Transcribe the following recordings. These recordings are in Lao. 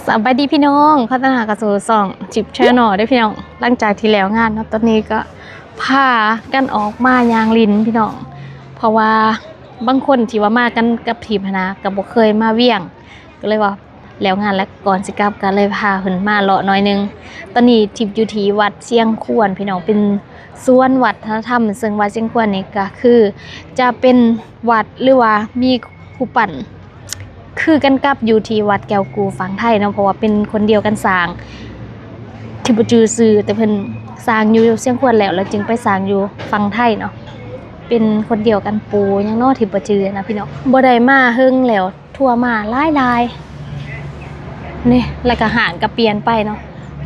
ສະບາຍດີພີ່ນ້ອງ ຂໍຕ້ອນຮັບເຂົ້າສູ່ຊ່ອງ Trip Channel ເດີ້ພີ່ນ້ອງ. ຫຼັງຈາກທີ່ແລ້ວງານເນາະ ຕອນນີ້ກໍພາກັນອອກມາຍ່າງຫຼິ້ນພີ່ນ້ອງ ເພາະວ່າບາງຄົນທີ່ວ່າມາກັນກັບທຣິບຫັ້ນນະ ກໍບໍ່ເຄີຍມາວຽງ ກໍເລີຍວ່າແລ້ວງານແລ້ວ ກ່ອນຊິກັບກໍເລີຍພາເພິ່ນມາເລາະໜ້ອຍໜຶ່ງ. ຕອນນີ້ທຣິບຢູ່ທີ່ວັດຊຽງຄວນພີ່ນ້ອງ ເປັນສວນວັດທະນະທຳ ເຊິ່ງວັດຊຽງຄວນນີ້ກໍຄືຈະເປັນວັດ ຫຼືວ່າມີຮູບປັ້ນ ຄືກັນກັບຢູ່ທີ່ວັດແກ້ວກູຝັ່ງໄທເນາະ ເພາະວ່າເປັນຄົນດຽວກັນສ້າງ ທີ່ບໍ່ຈື່ຊື່ ແຕ່ເພິ່ນສ້າງຢູ່ຊຽງຄວນແລ້ວ ແລ້ວຈຶ່ງໄປສ້າງຢູ່ຝັ່ງໄທເນາະ ເປັນຄົນດຽວກັນ ປູ່ຫຍັງເນາະ ທີ່ບໍ່ຈື່ນະພີ່ນ້ອງ. ບໍ່ໄດ້ມາເຫິງແລ້ວ ທົວມາຫຼາຍໆ ນີ້ ແລ້ວກໍຮ້ານກໍປ່ຽນໄປເນາະ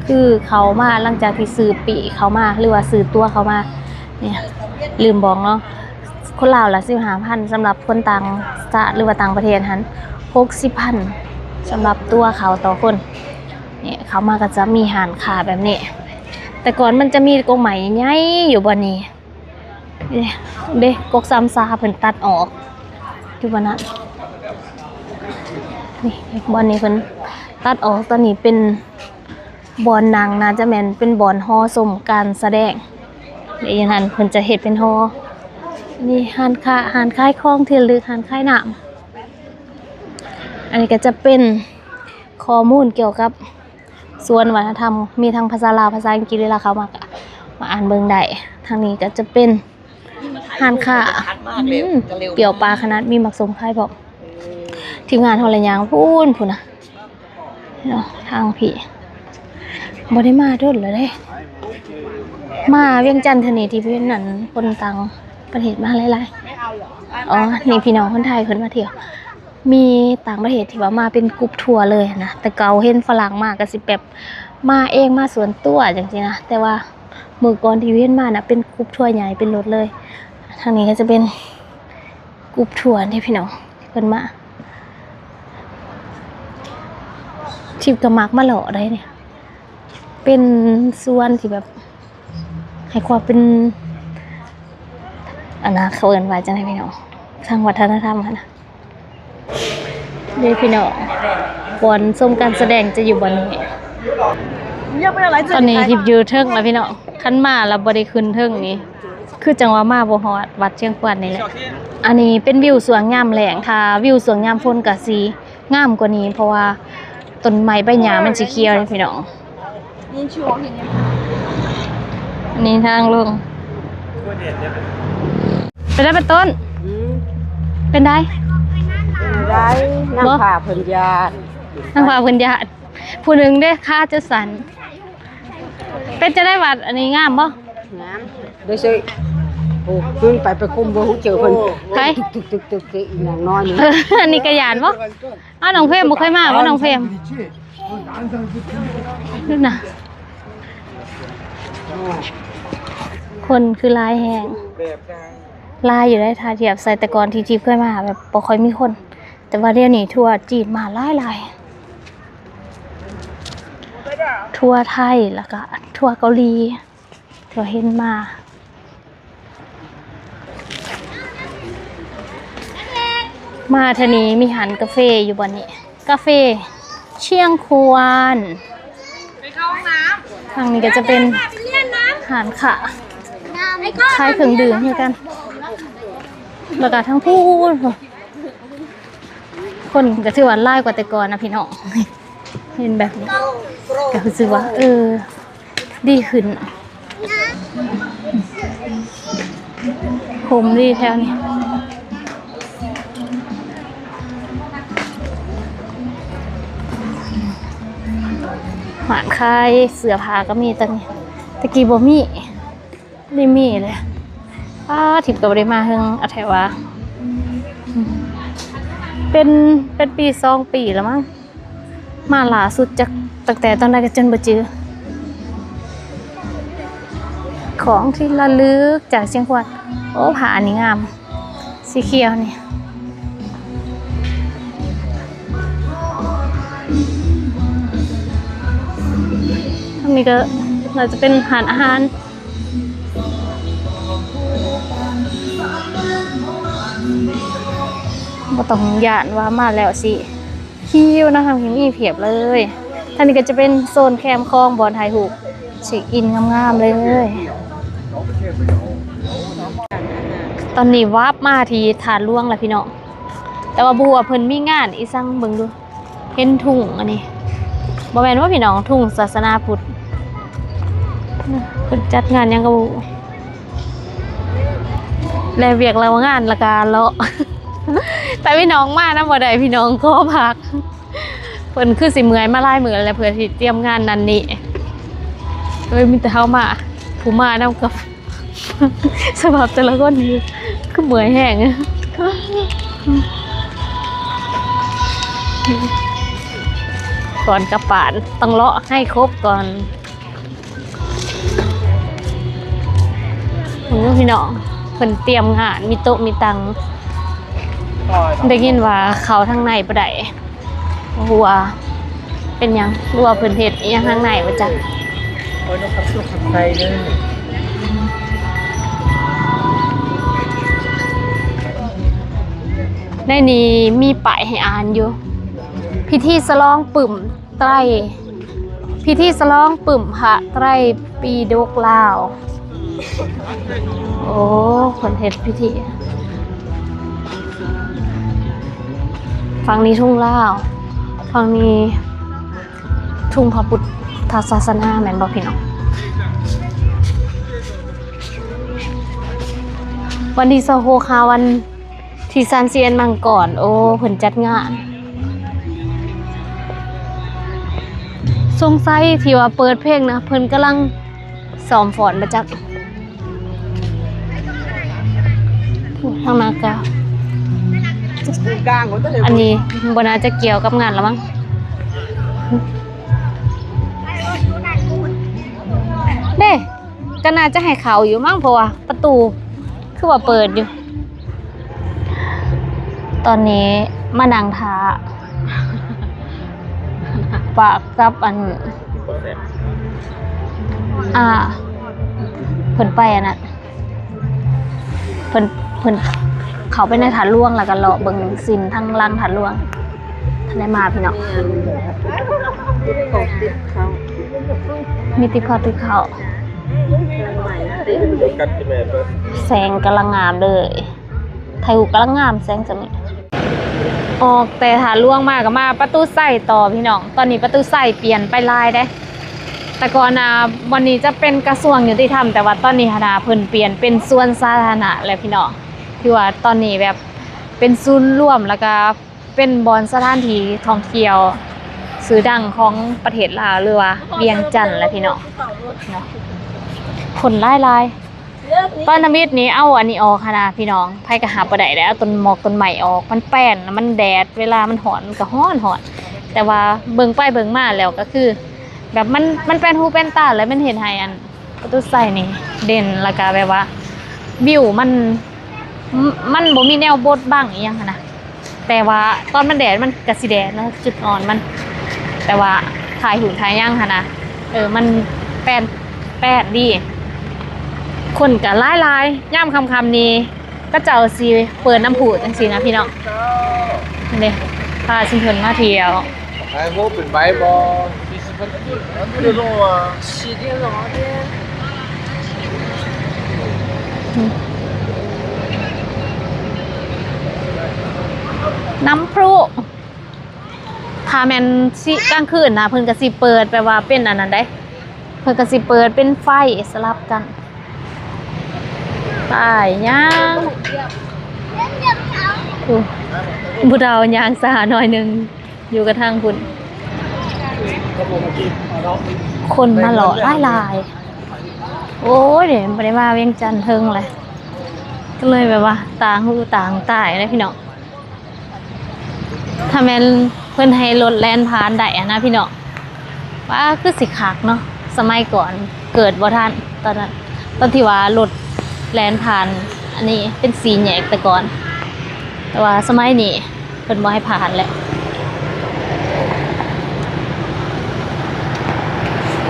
ຄືເຂົ້າມາຫຼັງຈາກທີ່ຊື້ປີ້ເຂົ້າມາ ຫຼືວ່າຊື້ຕົ໋ວເຂົ້າມາ ນີ້ ລືມບອກເນາະ ຄົນລາວລະສິບຫ້າພັນ ສຳລັບຄົນຕ່າງຊາດ ຫຼືວ່າຕ່າງປະເທດຫັ້ນ ຫົກສິບພັນ ສຳລັບຕົ໋ວເຂົ້າຕໍ່ຄົນ. ນີ້ ເຂົ້າມາກໍຈະມີຮ້ານຄ້າແບບນີ້ ແຕ່ກ່ອນມັນຈະມີກົກໄມ້ໃຫຍ່ຢູ່ບ່ອນນີ້ ເດ້ ກົກຊຳຊາເພິ່ນຕັດອອກ ຢູ່ບ່ອນນັ້ນ ນີ້ ບ່ອນນີ້ເພິ່ນຕັດອອກ ຕອນນີ້ເປັນບ່ອນນັ່ງ ໜ້າຈະແມ່ນເປັນບ່ອນຫໍຊົມການສະແດງ ແລະ ຢູ່ນັ້ນເພິ່ນຈະເຮັດເປັນຫໍ. ນີ້ຮ້ານຄ້າ ຮ້ານຂາຍຂອງທີ່ລະລຶກ ຮ້ານຂາຍນ້ຳ. ອັນນີ້ກໍຈະເປັນຂໍ້ມູນກ່ຽວກັບ ສວນວັດທະນະທຳ ມີທັງພາສາລາວ ພາສາອັງກິດ ເວລາເຂົ້າມາກະມາອ່ານເບິ່ງໄດ້. ທາງນີ້ກະຈະເປັນຮ້ານຄ້າ ອືມ ປ່ຽວປາຂະໜາດ ມີໝາກສົ້ມຂາຍພ້ອມ. ທີມງານເຮົາລະຍ່າງພຸ້ນ ພຸ້ນນະ ເນາະ ທາງພີ້ ບໍ່ໄດ້ມາດົນແລ້ວເດ້. ມາວຽງຈັນເທື່ອນີ້ທີ່ເຫັນ ອັນ ຄົນຕ່າງປະເທດມາຫຼາຍໆ. ອໍ ນີ້ພີ່ນ້ອງຄົນໄທເພິ່ນມາທ່ຽວ. ມີຕ່າງປະເທດທີ່ວ່າມາເປັນກຸ່ມທົວເລີຍນະ ແຕ່ເກົ່າເຫັນຝຣັ່ງມາກໍຊິແບບມາເອງ ມາສ່ວນຕົວຈັ່ງຊີ້ນະ ແຕ່ວ່າມື້ກ່ອນທີ່ເຫັນມານະ ເປັນກຸ່ມທົວໃຫຍ່ ເປັນລົດເລີຍ. ທາງນີ້ກໍຈະເປັນກຸ່ມທົວເດ້ພີ່ນ້ອງ ເພິ່ນມາ ທິບກໍມັກມາເລາະໄດ໋ນີ້ ເປັນສວນທີ່ແບບ ໃຫ້ຄວາມເປັນ ອັນນະ ເຂົາເອີ້ນວ່າຈັ່ງໃດພີ່ນ້ອງ ທາງວັດທະນະທຳຫັ້ນນະ ເດ້ພີ່ນ້ອງ ບ່ອນຊົມການສະແດງຈະຢູ່ບ່ອນນີ້. ຕອນນີ້ທິບຢູ່ເທິງແລ້ວພີ່ນ້ອງ ຄັນມາແລ້ວບໍ່ໄດ້ຂຶ້ນເທິງນີ້ ຄືຈັ່ງວ່າມາບໍ່ຮອດວັດຊຽງຄວນນີ້ແຫຼະ. ອັນນີ້ເປັນວິວຊ່ວງຍາມແລ້ງ ຖ້າວິວຊ່ວງຍາມຝົນກໍຊິ ງາມກວ່ານີ້ ເພາະວ່າຕົ້ນໄມ້ໃບຫຍ້າມັນຊິຂຽວເດ້ພີ່ນ້ອງ. ນີ້ທາງລົງ ເປັນໄດ໋ປະຕົ້ນ? ອືມ ເປັນໄດ໋? ເປັນໄດ໋? ນາງຟ້າເພິ່ນຢ້ານ ນາງຟ້າເພິ່ນຢ້ານ ຜູ້ໜຶ່ງເດ້ ຂາຈະສັ່ນ. ເປັນຈັ່ງໃດວັດອັນນີ້ ງາມບໍ່? ງາມເດ້ເຊີຍ. ໂອ້ ຂຶ້ນໄປ ໄປຄຸມບໍ່ຮູ້ເຈີເພິ່ນ ໄປ ຕຶກໆໆໆ ອີຫຍັງນ້ອຍນີ້. ເອີ ອັນນີ້ກະຢ້ານບໍ່? ອ້າວ ນ້ອງເພມບໍ່ເຄີຍມາບໍ່ ນ້ອງເພມ? ນະ ຄົນຄືຫຼາຍແຮງ ຫຼາຍຢູ່ໄດ໋ ຖ້າທຽບໃສ່ແຕ່ກ່ອນທີ່ທິບເຄີຍມາ ແບບບໍ່ຄ່ອຍມີຄົນ ແຕ່ວ່າດຽວນີ້ທົວຈີນມາຫຼາຍໆ ທົວໄທ ແລ້ວກະທົວເກົາຫຼີ ທີ່ວ່າເຫັນມາ ມາເທື່ອນີ້ມີຮ້ານກາເຟຢູ່ບ່ອນນີ້ ກາເຟຊຽງຄວນ. ທາງນີ້ກໍຈະເປັນຮ້ານຄ້າຂາຍເຄື່ອງດື່ມຄືກັນ ແລ້ວກໍທາງພຸ້ນ ຄົນກໍຖືວ່າຫຼາຍກວ່າແຕ່ກ່ອນນະພີ່ນ້ອງ. ເຫັນແບບນີ້ກໍຮູ້ສຶກວ່າ ເອີ ດີຂຶ້ນ ຮົ່ມດີແຖວນີ້. ຮ້ານຂາຍເສື້ອຜ້າກໍມີຕອນນີ້ ແຕ່ກີ້ບໍ່ມີ. ນີ້ມີເລີຍ ອ້າ ທິບກໍບໍ່ໄດ້ມາເຫິງອະແທ້ວ່າ ເປັນ ເປັນປີສອງປີແລ້ວມັ້ງ ມາຫຼ້າສຸດຈັກຕັ້ງແຕ່ຕອນໃດກໍຈົນບໍ່ຈື່. ຂອງທີ່ລະລຶກຈາກຊຽງຂວາງ ໂອ້ ຜ້າອັນນີ້ງາມ ສີຂຽວນີ້. ທາງນີ້ກໍໜ້າຈະເປັນຮ້ານອາຫານ ບໍ່ຕ້ອງຢ້ານວ່າມາແລ້ວຊິ ຄິວນະ ທາງພີ້ມີພຽບເລີຍ. ທາງນີ້ກໍຈະເປັນໂຊນແຄມຂອງບ່ອນຖ່າຍຮູບ ເຊັກອິນງາມໆເລີຍ. ຕອນນີ້ວາບມາທີ່ທາດຫຼວງແລ້ວພີ່ນ້ອງ, ແຕ່ວ່າບໍ່ຮູ້ວ່າເພິ່ນມີງານອີ່ສັງ. ເບິ່ງດູ ເຫັນທຸງອັນນີ້ ບໍ່ແມ່ນວ່າພີ່ນ້ອງ ທຸງສາສະໜາພຸດ ເພິ່ນຈັດງານຫຍັງກໍບໍ່ຮູ້. ແລະວຽກລາວງານລະກະເລາະ ແຕ່ພີ່ນ້ອງມານຳບໍ່ໄດ້ ພີ່ນ້ອງຂໍພັກ. ເພິ່ນຄືຊິເມື່ອຍມາຫຼາຍມື້ແລ້ວ ເພື່ອຊິຕຽມງານນັ້ນນີ້. ເອີຍ ມີແຕ່ເຮົາມາ ຜູ້ມານຳກັບ ສະພາບແຕ່ລະຄົນນີ້ຄືເມື່ອຍແຮງ. ກ່ອນກັບບ້ານຕ້ອງເລາະໃຫ້ຄົບກ່ອນ. ໂອ້ ພີ່ນ້ອງ ເພິ່ນຕຽມງານ ມີໂຕະມີຕັ່ງ. ໄດ້ຍິນວ່າເຂົ້າທາງໃນບໍ່ໄດ້ ບໍ່ຮູ້ວ່າເປັນຫຍັງ ຫຼືວ່າເພິ່ນເຮັດອີ່ຫຍັງທາງໃນບໍ່ຈັກ. ໂອ້ຍ ນກຂັບສຸກຂັບໄຊເດີ. ໃນນີ້ມີປ້າຍໃຫ້ອ່ານຢູ່ ພິທີສະຫຼອງປຶ້ມ ໄຕຣ ພິທີສະຫຼອງປຶ້ມພະໄຕຣປີດົກລາວ. ໂອ້ ເພິ່ນເຮັດພິທີ ຝັ່ງນີ້ທຸງລາວ ຝັ່ງນີ້ທຸງພະພຸດທະສາສະໜາ ແມ່ນບໍ່ພີ່ນ້ອງ? ວັນທີຊາວຫົກ ຫາວັນ ທີ່ສາມສິບເອັດມັງກອນ. ໂອ້ ເພິ່ນຈັດງານ ສົງໄສທີ່ວ່າເປີດເພງນະ ເພິ່ນກຳລັງຊ້ອມຟ້ອນບໍ່ຈັກ. ໂອ້ ທາງໜ້າກະ ອັນນີ້ບໍ່ໜ້າຈະກ່ຽວກັບງານລະມັງ ເດ້. ກໍໜ້າຈະໃຫ້ເຂົ້າຢູ່ມັ້ງ ເພາະວ່າປະຕູຄືວ່າເປີດຢູ່. ຕອນນີ້ມານັ່ງຖ້າປາກັບອັນ ອ່າ ເພິ່ນໄປອັນນັ້ນ ເພິ່ນ ເພິ່ນເຂົ້າໄປໃນທາດຫຼວງ ແລ້ວກໍເລາະເບິ່ງສິ່ງທາງຫຼັງທາດຫຼວງ. ທັນໄດ້ມາພີ່ນ້ອງ ມີຕິບເຂົ້າຕິບເຂົ້າ. ແສງກຳລັງງາມເລີຍ ຖ່າຍຮູບກຳລັງງາມ ແສງຈະມີ. ອອກແຕ່ທາດຫຼວງມາກໍມາປະຕູໄຊຕໍ່ພີ່ນ້ອງ. ຕອນນີ້ປະຕູໄຊປ່ຽນໄປຫຼາຍເດ້ ແຕ່ກ່ອນນະ ບ່ອນນີ້ຈະເປັນກະຊວງຍຸຕິທຳ ແຕ່ວ່າຕອນນີ້ຫັ້ນນະ ເພິ່ນປ່ຽນເປັນສວນສາທາລະນະແລ້ວພີ່ນ້ອງ. ຖືວ່າຕອນນີ້ແບບເປັນສູນລວມ ແລ້ວກະ ເປັນບ່ອນສະຖານທີ່ທ່ອງທ່ຽວຊື່ດັງຂອງປະເທດລາວ ຫຼືວ່າວຽງຈັນແຫຼະພີ່ນ້ອງເນາະ. ຄົນຫຼາຍໆ ຕອນທຳອິດນີ້ເອົາອັນນີ້ອອກຫັ້ນນະພີ່ນ້ອງ ໃຜກໍຮັບບໍ່ໄດ້ເດ້ ເອົາຕົ້ນໝອກຕົ້ນໄມ້ອອກ ມັນແປ້ນ ມັນແດດ ເວລາມັນຮ້ອນມັນກໍຮ້ອນໆ. ແຕ່ວ່າເບິ່ງໄປເບິ່ງມາແລ້ວກໍຄືແບບມັນ ມັນແປນຫູແປນຕາ ແລະມັນເຮັດໃຫ້ອັນ ປະຕູໄຊນີ້ເດັ່ນ ແລ້ວກະແບບວ່າວິວມັນ ມັນບໍ່ມີແນວບົດບັງອີ່ຫຍັງຫັ້ນນະ. ແຕ່ວ່າຕອນມັນແດດມັນກະຊິແດດເນາະ ຈຸດອ່ອນມັນ ແຕ່ວ່າຖ່າຍຮູບຖ່າຍຫຍັງຫັ້ນນະ ເອີ ມັນແປນ ແປນດີ. ຄົນກະຫຼາຍໆ ຍາມຄ່ຳໆນີ້ ເຂົາເຈົ້າຊິເປີດນ້ຳພຸຈັ່ງຊີ້ນະພີ່ນ້ອງ. ນີ້ເດ້ ພາຊຸມຊົນມາທ່ຽວ. ໄປໂຫ ເປັນໄບບໍ່? ນ້ຳພຸ ຖ້າແມ່ນຊິກາງຄືນນະ ເພິ່ນກໍຊິເປີດແບບວ່າເປັນອັນນັ້ນເດ້ ເພິ່ນກໍຊິເປີດເປັນໄຟສະຫຼັບກັນ. ໄປຍ່າງ ຜູ້ ຜູ້ເຖົ້າຍ່າງຊ້າໜ້ອຍໜຶ່ງ ຢູ່ກະທາງພຸ້ນ ຄົນມາເລາະຫຼາຍໆ. ໂອ້ຍ ບໍ່ໄດ້ມາວຽງຈັນເຖິງແຫຼະ ກໍເລີຍແບບວ່າຕ່າງຫູຕ່າງຕາເດ້ພີ່ນ້ອງ. ຖ້າແມ່ນເພິ່ນໃຫ້ລົດແລ່ນຜ່ານໄດ້ຫັ້ນນະພີ່ນ້ອງ ວ່າຄືຊິຄັກເນາະ. ສະໄໝກ່ອນເກີດບໍ່ທັນ ຕອນນັ້ນ ຕອນທີ່ວ່າລົດແລ່ນຜ່ານ ອັນນີ້ເປັນສີ່ແຍກແຕ່ກ່ອນ ແຕ່ວ່າສະໄໝນີ້ເພິ່ນບໍ່ໃຫ້ຜ່ານແລ້ວ.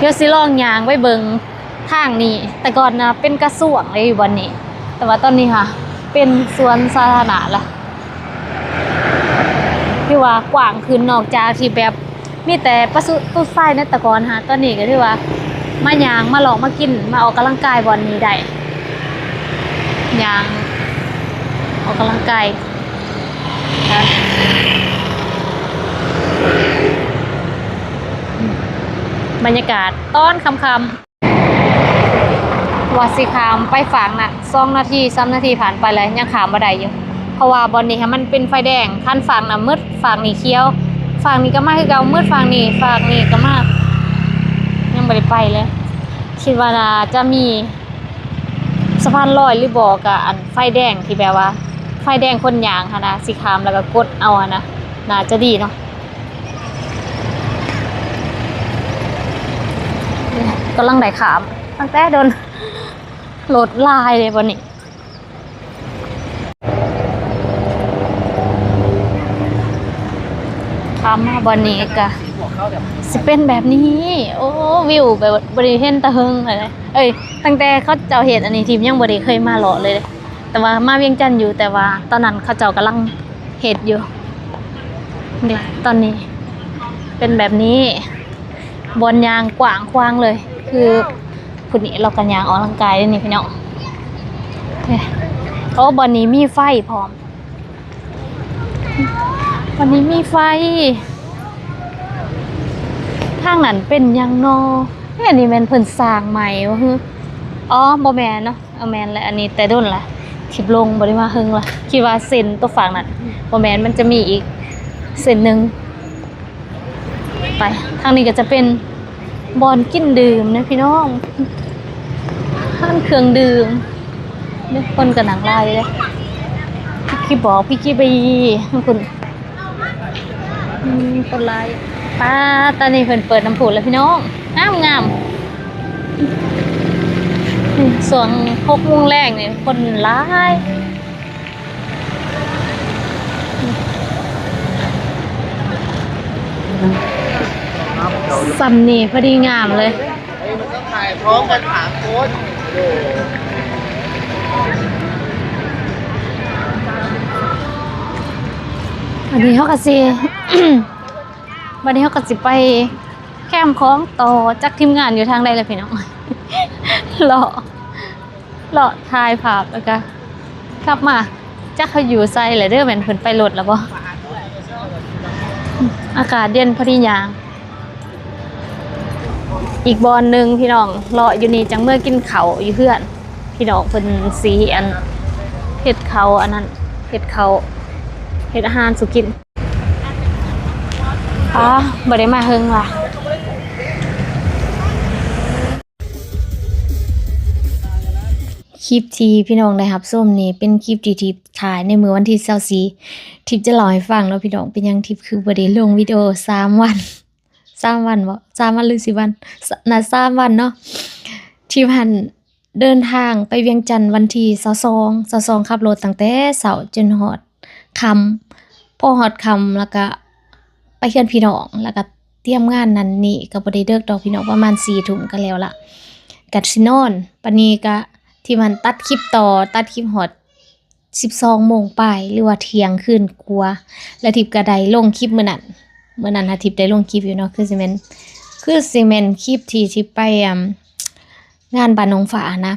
ດຽວຊິລອງຍ່າງໄປເບິ່ງ ທາງນີ້ແຕ່ກ່ອນນະເປັນກະຊວງເດ້ ຢູ່ບ່ອນນີ້ ແຕ່ວ່າຕອນນີ້ຫາເປັນສວນສາທາລະນະລະ. ຢູ່ ວ່າກວ້າງຂຶ້ນ ນອກຈາກທີ່ແບບມີແຕ່ປະສຸຕຸໄຊໃນແຕ່ກ່ອນຫັ້ນ ຕອນນີ້ກໍຖືວ່າມາຍ່າງ ມາເລາະ ມາກິນ ມາອອກກຳລັງກາຍບ່ອນນີ້ໄດ້ ຍ່າງອອກກຳລັງກາຍ ບັນຍາກາດຕອນຄ່ຳໆ. ວ່າຊິຂ້າມໄປຟາກນັ້ນ ສອງນາທີ ສາມນາທີຜ່ານໄປແລ້ວ ຍັງຂ້າມບໍ່ໄດ້ຢູ່ ເພາະວ່າບ່ອນນີ້ຫັ້ນມັນເປັນໄຟແດງ ຄັນຟາກນັ້ນມືດ ຟາກນີ້ຂຽວ ຟາກນີ້ກໍມາຄືເກົ່າ ມືດ ຟາກນີ້ ຟາກນີ້ກໍມາ ຍັງບໍ່ໄດ້ໄປເລີຍ. ຄິດວ່າໜ້າຈະມີສະພານລອຍຫຼືບໍ່ ກະອັນໄຟແດງທີ່ແບບວ່າ ໄຟແດງຄົນຍ່າງຫັ້ນນະ ຊິຂ້າມແລ້ວກໍກົດເອົາຫັ້ນນະ ໜ້າຈະດີເນາະ. ກຳລັງໄດ້ຂ້າມຕັ້ງແຕ່ດົນ ລົດຫຼາຍເດ້ບ່ອນນີ້ ຂ້າມມາບ່ອນນີ້ກະຊິເປັນແບບນີ້ ໂອ້ ວິວແບບບໍ່ໄດ້ເຫັນແຕ່ເຫິງເລີຍ ເອີຍ ຕັ້ງແຕ່ເຂົາເຈົ້າເຮັດອັນນີ້ ທີມຍັງບໍ່ໄດ້ເຄີຍມາເລາະເລີຍ ແຕ່ວ່າມາວຽງຈັນຢູ່ ແຕ່ວ່າຕອນນັ້ນເຂົາເຈົ້າກຳລັງເຮັດຢູ່ ເດ້ ຕອນນີ້ເປັນແບບນີ້ ບ່ອນຍ່າງກວ້າງຂວາງເລີຍ ຄືຜູ້ນີ້ລາວກໍຍ່າງອອກກຳລັງກາຍເດ້ນີ້ພີ່ນ້ອງ ໂອ້ ບ່ອນນີ້ມີໄຟພ້ອມ ວັນນີ້ມີໄຟ ທາງນັ້ນເປັນຫຍັງນໍ? ເອີ ອັນນີ້ແມ່ນເພິ່ນສ້າງໃໝ່ບໍ່ຮື? ອໍ ບໍ່ແມ່ນເນາະ ເອີ ແມ່ນແຫຼະ ອັນນີ້ແຕ່ດົນລະ ຄລິບລົງບໍ່ໄດ້ມາເຫິງລະ ຄິດວ່າເສັ້ນຕົວຝັ່ງນັ້ນ ບໍ່ແມ່ນ ມັນຈະມີອີກເສັ້ນໜຶ່ງ. ໄປ ທາງນີ້ກໍຈະເປັນບ່ອນກິນດື່ມນະພີ່ນ້ອງ ຮ້ານເຄື່ອງດື່ມເດ້ ຄົນກໍນັ່ງຫຼາຍເດ້ ພິກກີບອກ ພິກກີບີ ທາງພຸ້ນ ອືມ ຄົນຫຼາຍ ປາດ ຕອນນີ້ເພິ່ນເປີດນ້ຳພຸແລ້ວພີ່ນ້ອງ ງາມໆ ຊ່ວງຫົກໂມງແລງນີ້ຄົນຫຼາຍ. ສ່ຳນີ້ພໍດີງາມເລີຍ ເຮີ້ຍ ມັນຕ້ອງຖ່າຍພ້ອມກັນສາມຄົນ ໂອ້ໂຫ ອັນນີ້ເຮົາກໍຊິ ບັດນີ້ເຮົາກໍຊິໄປແຄມຂອງຕໍ່ ຈັກທີມງານຢູ່ທາງໃດລະພີ່ນ້ອງ ເລາະ ເລາະຖ່າຍພາບ ແລ້ວກະກັບມາ ຈັກເຂົາຢູ່ໃສແຫຼະເດີ ແມ່ນເພິ່ນໄປລົດລະບໍ່? ອາກາດເຢັນພໍດີຍ່າງ ອີກບ່ອນໜຶ່ງພີ່ນ້ອງ ເລາະຢູ່ນີ້ ຈັ່ງເມືອກິນເຂົ້າຢູ່ເຮືອນ ພີ່ນ້ອງເພິ່ນຊິອັນ ເຮັດເຂົ້າອັນນັ້ນ ເຮັດເຂົ້າ ເຮັດອາຫານສູ່ກິນ. ອໍ ບໍ່ໄດ້ມາເຫິງລະ. ຄລິບທີ່ພີ່ນ້ອງໄດ້ຮັບຊົມນີ້ ເປັນຄລິບທີ່ທິບຖ່າຍໃນມື້ວັນທີຊາວສີ່ ທິບຈະເລົ່າໃຫ້ຟັງເນາະພີ່ນ້ອງ ເປັນຫຍັງທິບຄືບໍ່ໄດ້ລົງວິດີໂອສາມວັນ ສາມວັນບໍ? ສາມວັນຫຼືສີ່ວັນ? ສ- ໜ້າສາມວັນເນາະ ທິບຫັ້ນ ເດີນທາງໄປວຽງຈັນວັນທີຊາວສອງ ຊາວສອງຂັບລົດຕັ້ງແຕ່ເຊົ້າຈົນຮອດຄ່ຳ ພໍຮອດຄ່ຳແລ້ວກະໄປເຮືອນພີ່ນ້ອງ ແລ້ວກະຕຽມງານນັ້ນນີ້ ກະບໍ່ໄດ້ເດິກດອກພີ່ນ້ອງ ປະມານສີ່ທຸ່ມກະແລ້ວລະ ກະຊິນອນ. ບາດນີ້ກະທີ່ມັນຕັດຄລິບຕໍ່ ຕັດຄລິບຮອດສິບສອງໂມງປາຍ ຫຼືວ່າທ່ຽງຄືນກວ່າ ແລ້ວທິບກະໄດ້ລົງຄລິບມື້ນັ້ນ ມື້ນັ້ນຫາທິບໄດ້ລົງຄລິບຢູ່ເນາະ ຄືຊິແມ່ນ ຄືຊິແມ່ນຄລິບທີ່ທິບໄປ ອາ ງານບ້ານນ້ອງຟ້າຫັ້ນນະ.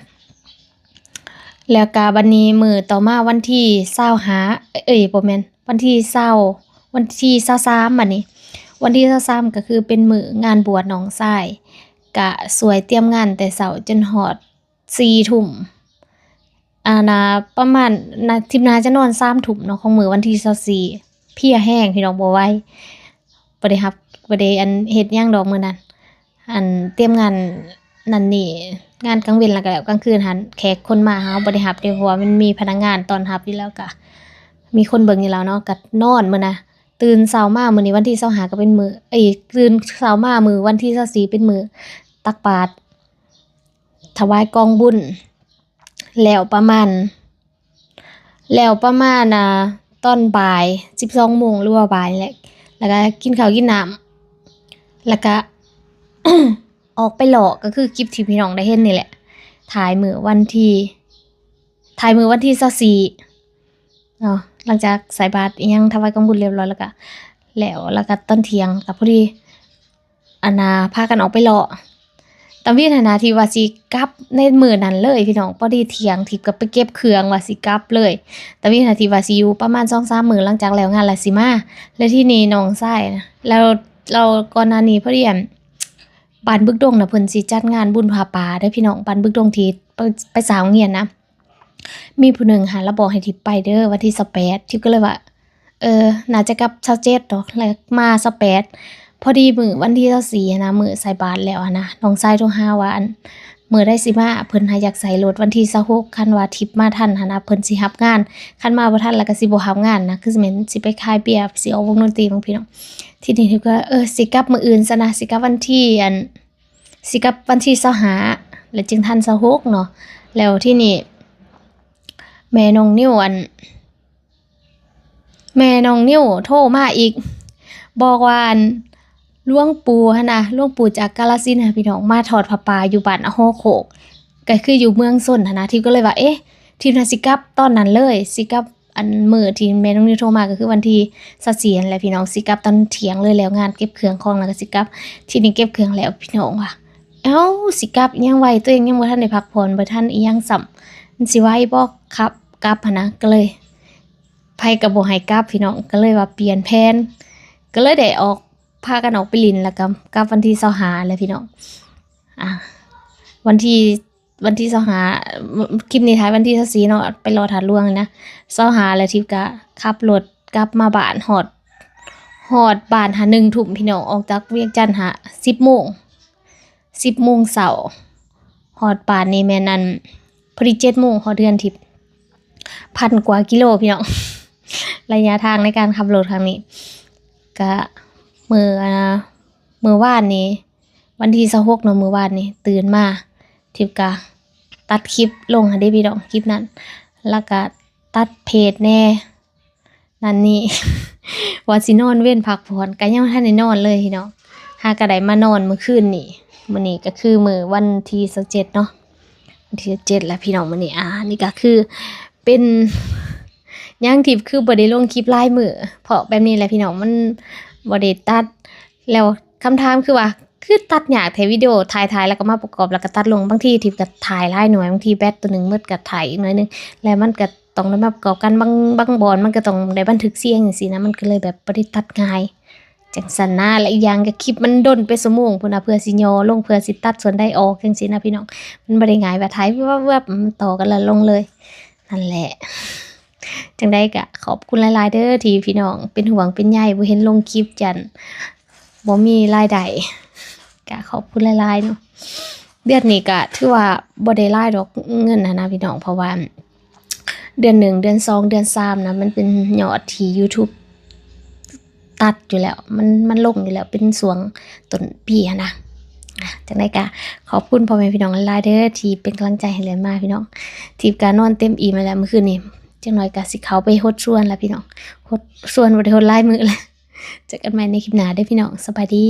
ແລ້ວກະບັດນີ້ມື້ຕໍ່ມາວັນທີຊາວຫ້າ ເອີຍ ບໍ່ແມ່ນ ວັນທີຊາວ ວັນທີຊາວສາມ ບັດນີ້ ວັນທີຊາວສາມ ກໍຄືເປັນມື້ງານບວດນ້ອງຊາຍ ກະຊ່ວຍຕຽມງານແຕ່ເຊົ້າຈົນຮອດສີ່ທຸ່ມ ອັນນ່າ ປະມານ ນ- ທິບໜ້າຈະນອນສາມທຸ່ມເນາະ ຂອງມື້ວັນທີຊາວສີ່ ເພຍແຮງພີ່ນ້ອງ ບໍ່ໄຫວ ບໍ່ໄດ້ຮັບ ບໍ່ໄດ້ອັນເຮັດຫຍັງດອກມື້ນັ້ນ ອັນຕຽມງານນັ້ນນີ້ ງານກາງເວັນແລ້ວກະແລ້ວ ກາງຄືນຫັ້ນແຂກຄົນມາເຮົາບໍ່ໄດ້ຮັບເດ້ ເພາະວ່າມັນມີພະນັກງານຕ້ອນຮັບຢູ່ແລ້ວ ກະມີຄົນເບິ່ງຢູ່ແລ້ວເນາະ ກະນອນມື້ນະ. ຕື່ນເຊົ້າມາມື້ນີ້ວັນທີຊາວຫ້າ ກະເປັນມື້ ເອີຍ ຕື່ນເຊົ້າມາມື້ວັນທີຊາວສີ່ ເປັນມື້ຕັກບາດ ຖວາຍກອງບຸນ ແລ້ວປະມານ ແລ້ວປະມານ ອ່າ ຕອນບ່າຍ ສິບສອງໂມງ ຫຼືວ່າບ່າຍແຫຼະ ແລ້ວກະກິນເຂົ້າກິນນ້ຳ ແລ້ວກະ ອອກໄປເລາະ ກໍຄືຄລິບທີ່ພີ່ນ້ອງໄດ້ເຫັນນີ້ແຫຼະ ຖ່າຍມື້ວັນທີ ຖ່າຍມື້ວັນທີຊາວສີ່ເນາະ ຫຼັງຈາກໃສ່ບາດອີ່ຫຍັງ ຖວາຍກອງບຸນລຽບຮ້ອຍ ແລ້ວກະ ແລ້ວ ແລ້ວກໍຕອນທ່ຽງກໍພໍດີ ອັນນ່າ ພາກັນອອກໄປເລາະ. ຕາວິນຫັ້ນນະ ທີ່ວ່າຊິກັບໃນມື້ນັ້ນເລີຍພີ່ນ້ອງ, ພໍດີທ່ຽງທິບກໍໄປເກັບເຄື່ອງວ່າຊິກັບເລີຍ. ຕາວິນຫັ້ນທີ່ວ່າຊິຢູ່ປະມານສອງສາມມື້ຫຼັງຈາກແລ້ວງານແລ້ວຊິມາ. ແລ້ວທີນີ້ນ້ອງຊາຍນະ ແລ້ວ ແລ້ວກ່ອນໜ້ານີ້ພໍດີ ອັນ ບ້ານບຶກດົງນະ ເພິ່ນຊິຈັດງານບຸນຜ້າປ່າເດີພີ່ນ້ອງ, ບ້ານບຶກດົງທີ່ໄປ ໄປສ້າງໂຮງຮຽນນະ. ມີຜູ້ໜຶ່ງຫັ້ນລະບອກໃຫ້ທິບໄປເດີ ວັນທີຊາວແປດ, ທິບກໍເລີຍວ່າ ເອີ ໜ້າຈະກັບຊາວເຈັດດອກ ແລ້ວມາຊາວແປດ. ພໍດີມື້ວັນທີຊາວສີ່ຫັ້ນນະ ມື້ໃສ່ບາດແລ້ວຫັ້ນນະ ນ້ອງຊາຍໂທຫາວ່າ ອັນ ມື້ໃດຊິມາ ເພິ່ນຫາຢາກໃສ່ລົດວັນທີຊາວຫົກ, ຄັນວ່າທິບມາທັນຫັ້ນນະ ເພິ່ນຊິຮັບງານ, ຄັນມາບໍ່ທັນແລ້ວກໍຊິບໍ່ຮັບງານນະ, ຄືຊິແມ່ນຊິໄປຂາຍເບຍ ຊິອອກວົງດົນຕີ ບາງພີ່ນ້ອງ. ທີນີ້ທິບກໍ ເອີ ຊິກັບມື້ອື່ນຊະນະ, ຊິກັບວັນທີ ອັນ ຊິກັບວັນທີຊາວຫ້າ ແລ້ວຈຶ່ງທັນຊາວຫົກເນາະ. ແລ້ວທີນີ້ແມ່ນ້ອງນິວ ອັນ ແມ່ນ້ອງນິວໂທມາອີກ ບອກວ່າ ອັນ ຫຼວງປູ່ຫັ້ນນະ ຫຼວງປູ່ຈາກກາລະສິນຫັ້ນ ພີ່ນ້ອງ ມາທອດຜ້າປ່າຢູ່ບ້ານຫໍໂຄກ ກໍຄືຢູ່ເມືອງຊົນຫັ້ນນະ. ທິບກໍເລີຍວ່າ ເອະ ທິບນະຊິກັບຕອນນັ້ນເລີຍ ຊິກັບ ອັນ ມື້ທີ່ແມ່ນ້ອງນິວໂທມາ ກໍຄືວັນທີຊາວສີ່ຫັ້ນແຫຼະພີ່ນ້ອງ, ຊິກັບຕອນທ່ຽງເລີຍ ແລ້ວງານເກັບເຄື່ອງຂອງແລ້ວກໍຊິກັບ. ທີນີ້ເກັບເຄື່ອງແລ້ວ ພີ່ນ້ອງວ່າ ເອົ້າ ຊິກັບຫຍັງໄວ, ຕົວເອງຍັງບໍ່ທັນໄດ້ພັກຜ່ອນ ບໍ່ທັນອີ່ຫຍັງຊ້ຳ, ມັນຊິໄວບໍ່ ຂັບກັບຫັ້ນນະ. ກໍເລີຍ ໃຜກໍບໍ່ໃຫ້ກັບ ພີ່ນ້ອງ, ກໍເລີຍວ່າປ່ຽນແຜນ, ກໍເລີຍໄດ້ອອກ ພາກັນອອກໄປຫຼິ້ນ ແລ້ວກໍກັບວັນທີຊາວຫ້າແຫຼະ ພີ່ນ້ອງ. ອ່າ ວັນທີ ວັນທີຊາວຫ້າ ຄລິບນີ້ຖ່າຍວັນທີຊາວສີ່ເນາະ ໄປເລາະທາດຫຼວງນະ. ຊາວຫ້າແລ້ວ ທິບກໍຂັບລົດກັບມາບ້ານ ຮອດ ຮອດບ້ານຫາໜຶ່ງທຸ່ມ ພີ່ນ້ອງ, ອອກຈາກວຽງຈັນຫາສິບໂມງ ສິບໂມງເຊົ້າ. ຮອດບ້ານນີ້ແມ່ນ ອັນ ພໍດີເຈັດໂມງ ຮອດເຮືອນທິບ ພັນກວ່າກິໂລ ພີ່ນ້ອງ ໄລຍະທາງໃນການຂັບລົດຄັ້ງນີ້. ກະມື້ ອ່າ ມື້ວານນີ້ ວັນທີຊາວຫົກເນາະ, ມື້ວານນີ້ຕື່ນມາ ທິບກະຕັດຄລິບລົງຫັ້ນເດ້ ພີ່ນ້ອງ, ຄລິບນັ້ນ ແລ້ວກະຕັດເພຈແດ່ ນັ້ນນີ້ ວ່າຊິນອນເວັນພັກຜ່ອນ ກະຍັງບໍ່ທັນໄດ້ນອນເລີຍ ພີ່ນ້ອງ, ຫາກະໄດ້ມານອນມື້ຄືນນີ້. ມື້ນີ້ກະຄືມື້ວັນທີຊາວເຈັດເນາະ, ວັນທີຊາວເຈັດແລ້ວ ພີ່ນ້ອງ. ມື້ນີ້ ອ່າ ນີ້ກະຄືເປັນຫຍັງທີ່ຄືບໍ່ໄດ້ລົງຄລິບຫຼາຍມື້ ເພາະແບບນີ້ແຫຼະ ພີ່ນ້ອງ, ມັນບໍ່ໄດ້ຕັດ. ແລ້ວຄຳຖາມຄືວ່າ ຄືຕັດຍາກແທ້ ວິດີໂອ ຖ່າຍໆ ແລ້ວກໍມາປະກອບ ແລ້ວກໍຕັດລົງ. ບາງທີທິບກໍຖ່າຍຫຼາຍໜ່ວຍ, ບາງທີແບັດຕົວໜຶ່ງໝົດກໍຖ່າຍອີກໜ່ວຍໜຶ່ງ ແລ້ວມັນກໍຕ້ອງໄດ້ມາປະກອບກັນ. ບາງ ບາງບ່ອນມັນກໍຕ້ອງໄດ້ບັນທຶກສຽງຈັ່ງຊີ້ນະ, ມັນກໍເລີຍແບບບໍ່ໄດ້ຕັດງ່າຍ ຈັ່ງຊັ້ນນະ. ແລະ ອີກຢ່າງກໍຄລິບມັນດົນເປັນຊົ່ວໂມງພຸ້ນນະ ເພື່ອຊິຫຍໍລົງ ເພື່ອຊິຕັດສ່ວນໃດອອກ ຈັ່ງຊີ້ນະ ພີ່ນ້ອງ. ມັນບໍ່ໄດ້ງ່າຍວ່າຖ່າຍວຶບໆ ຕໍ່ກັນແລ້ວລົງເລີຍ. ນັ້ນແຫຼະ ຈັ່ງໃດກະຂອບຄຸນຫຼາຍໆເດີ ທີ່ພີ່ນ້ອງເປັນຫ່ວງເປັນໃຍ ບໍ່ເຫັນລົງຄລິບ ຢ້ານບໍ່ມີລາຍໄດ້ ກະຂອບຄຸນຫຼາຍໆເນາະ. ເດືອນນີ້ກະຖືວ່າບໍ່ໄດ້ຫຼາຍດອກເງິນຫັ້ນນະ ພີ່ນ້ອງ, ເພາະວ່າເດືອນໜຶ່ງ ເດືອນສອງ ເດືອນສາມນະ ມັນເປັນຍອດທີ່ YouTube ຕັດຢູ່ແລ້ວ ມັນ ມັນລົງຢູ່ແລ້ວ ເປັນຊ່ວງຕົ້ນປີຫັ້ນນະ. ຈັ່ງໃດກະຂອບຄຸນພໍ່ແມ່ພີ່ນ້ອງຫຼາຍໆເດີ ທີ່ເປັນກຳລັງໃຈໃຫ້ເລື້ອຍມາ ພີ່ນ້ອງ. ທິບກະນອນເຕັມອີ່ມແລ້ວມື້ຄືນນີ້, ຈັກໜ້ອຍກະຊິເຂົ້າໄປຫົດສວນແລ້ວ ພີ່ນ້ອງ, ຫົດສວນບໍ່ໄດ້ຫົດຫຼາຍມື້ແລ້ວ. ເຈີກັນໃໝ່ໃນຄລິບໜ້າເດີ ພີ່ນ້ອງ, ສະບາຍດີ.